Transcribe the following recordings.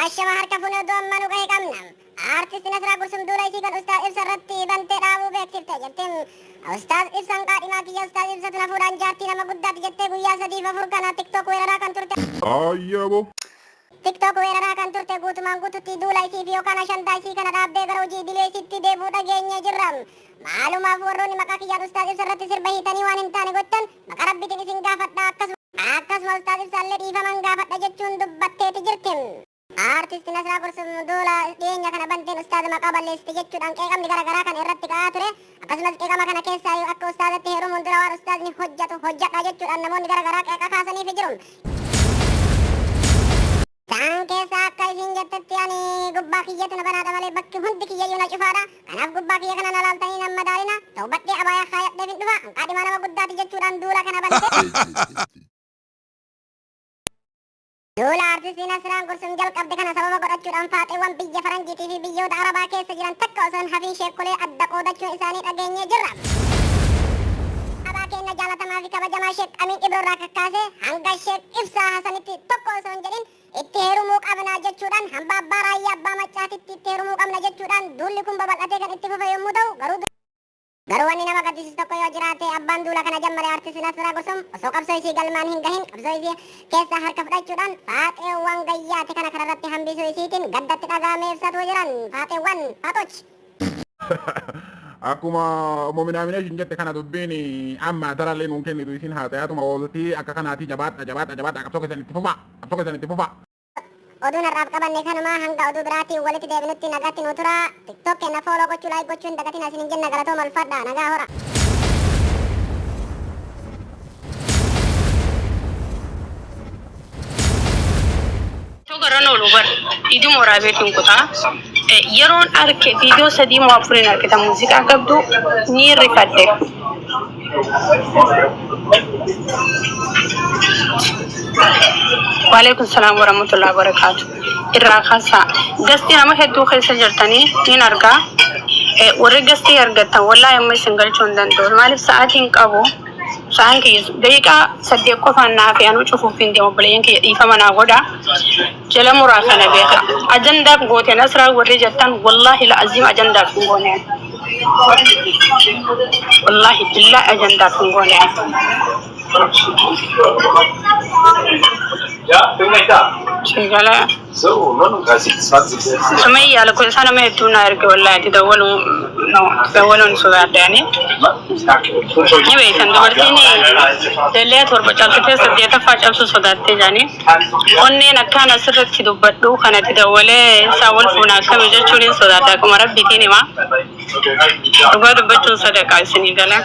Ashama harka fuune oduu amma nu gahe qabna. Aartisti Nasraa Gursum duula isii kan Ustaaz Ibsa irratti bante dhaabuu beeksifte jirti. Ustaaz Ibsaan qaadhimaa kiyya Ustaaz Ibsatu na fuudhaan jaartii nama guddaati jettee guyyaa 3 fi 4 kana TikTok weeraraa kan turte. Ayyabo. TikTok weeraraa kan turte guutumaan guututti duula isii fi yookaan ashandaa isii kana dhaabdee gara hojii idilee isiitti deebi'uu dhageenyee jirra. Maalumaaf warroonni maqaa kiyyaan Ustaaz Ibsa irratti sirba hiitanii waan hin taane gottan maqaa Rabbiitiin isin gaafadha akkasuma Ustaaz Ibsaallee dhiifaman gaafadha jechuun dubbatteeti jirti. Aartist Nasraa Gursum duula dhiyeenya kana banteen Ustaaza maqaa balleessite jechuudhaan qeeqamni gara garaa kan irratti ka'aa ture. Akkasumas qeeqama kana keessaayyuu akka Ustaazatti heerumuun dura waan Ustaazni hojjatu hojjadhaa jechuudhaan namoonni gara garaa qeeqa kaasaniifi jiru. Isaan keessaa akka isiin jettetti ani gubbaa kiyyatu na banaadha malee bakki hundi kiyyayyuu na cufaadha. Kanaaf gubbaa kiyya kana na laaltanii nan madaalina. Tawbadhee abaayaa kaayadheefin dhufa. An qaadhimaa nama guddaati jechuudhaan duula kana bante. Duula Artisti Nasraan Gursum jalqabde kana sababa godhachuudhaan faaxeewwan biyya Faranjiitii fi biyyoota Arabaa keessa jiran takka osoo hin hafin sheekkolee adda qoodachuu isaanii dhageenyee jirra. Abaa keenna jaalatamaa fi kabajamaa Sheek Amiin Ibroo irraa kakkaasee hanga Sheek Ibsaa Hasanitti tokko osoo hin jedhin itti heerumuu qabna jechuudhaan hamba Abbaa Raayyaa Abbaa Maccaatitti itti heerumuu qabna jechuudhaan duulli kun babal'atee kan itti fufe yommuu ta'u garuu Garuu wanni nama gaddisiisu tokko yoo jiraate abbaan duula kana jammare Artist Nasraa Gursum osoo qabsoo isii galmaan hin gahin qabsoo isii keessaa harka fudhachuudhaan faaxeewwan gayyaate kana kararratti hambisuu isiitiin gaddatti dhaga'ame ibsatuu jiran faaxeewwan faaxoch. Akkuma mominaamination jette kana dubbiin amma darallee nuun kennitu isin haasayaatuma oolti akka kanaatii jabaadha jabaadha jabaadha qabsoo keessan itti fufa qabsoo keessan itti fufa. Oduun har'aaf qabanne kanuma hanga oduu biraatiin walitti deebinutti nagaatti nuu turaa TikTok kenna follow gochuu like gochuu hin dagatina isinin jenna galatooma ulfaadha nagaa hora. Togaran oolu bar iduma waraabeetiin kutaa yeroon arke viidiyoo sadii moo afuriin arke ta muuziqaa qabdu ni rifadhe. Waalaikum salaam warahmatullahi wabarakaatu. Irraa kaasaa. Gastii nama hedduu keessa jirtanii niin argaa. Warri gastii argattan wallaahi amma isin galchuu hin danda'u. Maaliif sa'aatiin qabu sa'aan kiyya daqiiqaa 8 qofaan naa fi anuu cufuuf hin deemu obboleeyyan kiyya dhiifama naa godha. Jala muraa kana beeka. Ajandaaf goote Nasraa warri jettan wallaahi la'aziim ajandaaf hin goone. Wallaahi billaahi ajandaaf hin goone. Sigala. Sumayyaa lakkoofsa nama hedduu na erge wallaahi itti dawwaluun no dawwaluun sodaadhe ani. Ni beektan dubartiin dallee 7 cabsitee 8ffaa cabsuu sodaattee jaanii. Onneen akkaan asirratti dubbadhu kanatti dawwalee isaa wal fuuna akkami jechuun hin sodaadha akkuma rabbiitiin hima. Dhugaa dubbachuun sadaqaa isinii gala.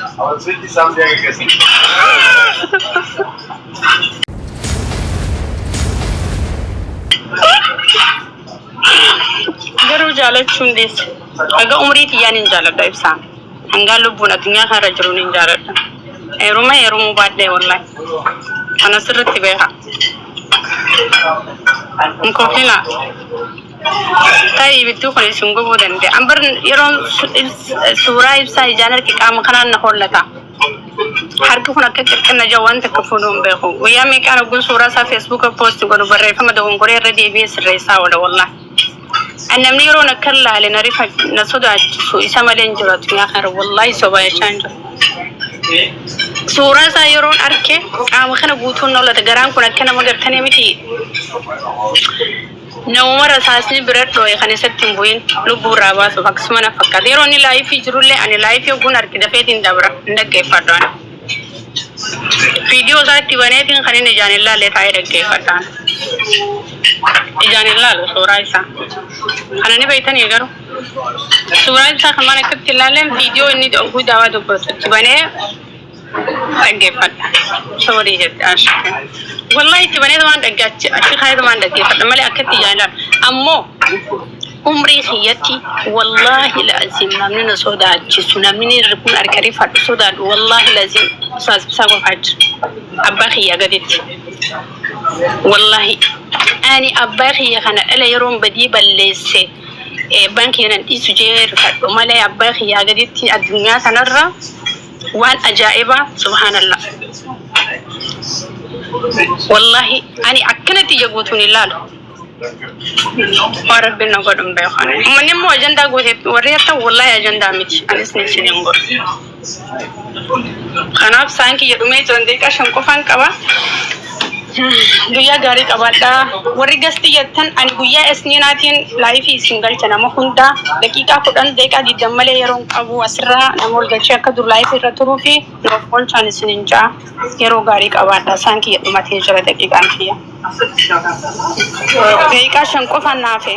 Garuu jaalachuun deessa. Haga umrii tiyyaan hin jaaladha ibsaa. Hangaan lubbuun addunyaa kanarra jiruun hin jaaladha. Heeruma heerumuu baadhee wallahi. Kana sirriitti beeka. Hin koflinaa. Ta'i ibidduu kun isin gubuu danda'a. An bar yeroon suuraa ibsaa ijaan arge qaama kanaan na hollata. Harki kun akka qirqinna jiru waan takka fuudhuu hin beeku. Guyyaa meeqaan ogguun suuraa isaa feesbuuka poosti godhu barreeffama dogongoree irra deebi'ee sirreessaa oola wallahi. An namni yeroon akka laale na rifa na sodaachisu isa malee hin jiru addunyaa kana wallahi sobaa jechaa hin jiru. Suuraa isaa yeroon arke qaama kana guutuun na hollata garaan kun akka nama gartanii miti. Namuma rasaasni bira dhooye kan isatti hin bu'in lubbuu irraa baasuuf akkasuma na fakkaata. Yeroo inni laayifii jirullee ani laayifii ogguun arge dafeetiin dabra hin dhaggeeffadhu ani. Viidiyoo isaa itti baneetiin kan inni ijaan hin laalle taa'ee dhaggeeffadha. Ijaan hin laalu suuraa isaa. Kana ni beektanii garuu. Suuraa isaa kan mana akkatti hin laalleen viidiyoo inni ogguu daawaa dubbatu itti banee dhaggeeffadha. Sorry jette Asha. Wallahi itti banee waan dhagge achi achi kaayee waan dhaggeeffadha malee akkatti ijaan ilaalu. Ammoo umrii kiyyatti wallahi la'azim namni na sodaachisu namni kun harka rifadhu sodaadhu wallahi la'azim ustaaz ibsaa qofaa jira. Abbaa kiyyaa gaditti. Wallahi ani abbaa kiyya kana dhala yeroon badii balleesse abbaan kiyya nan dhiisu jee rifadhu malee abbaa kiyyaa gaditti addunyaa kanarra Waan ajaa'ibaa subhaanallah. Wallahi ani akkanatti ija guutuun hin laalu. Waan rabbiin na godhu hin beeku. Uummanni immoo ajandaa gooteef warri jettan wallaahi ajandaa miti. Anis ni isin hin godhu. Kanaaf saan kiyya dhumee jiran daqiiqaa 5 qofaan qaba. Guyyaa gaarii qabaadhaa. Warri gastii jettan ani guyyaa isniinaatiin laayifii isin galcha nama hundaa daqiiqaa 10 daqiiqaa 20 malee yeroo hin qabu asirraa nama ol galchee akka dur laayifii irra turuu fi nuuf oolchaan isin hin ja'a. Yeroo gaarii qabaadhaa. Saan kiyya dhumatee jira daqiiqaan kiyya. Daqiiqaa 5 qofaan naafe.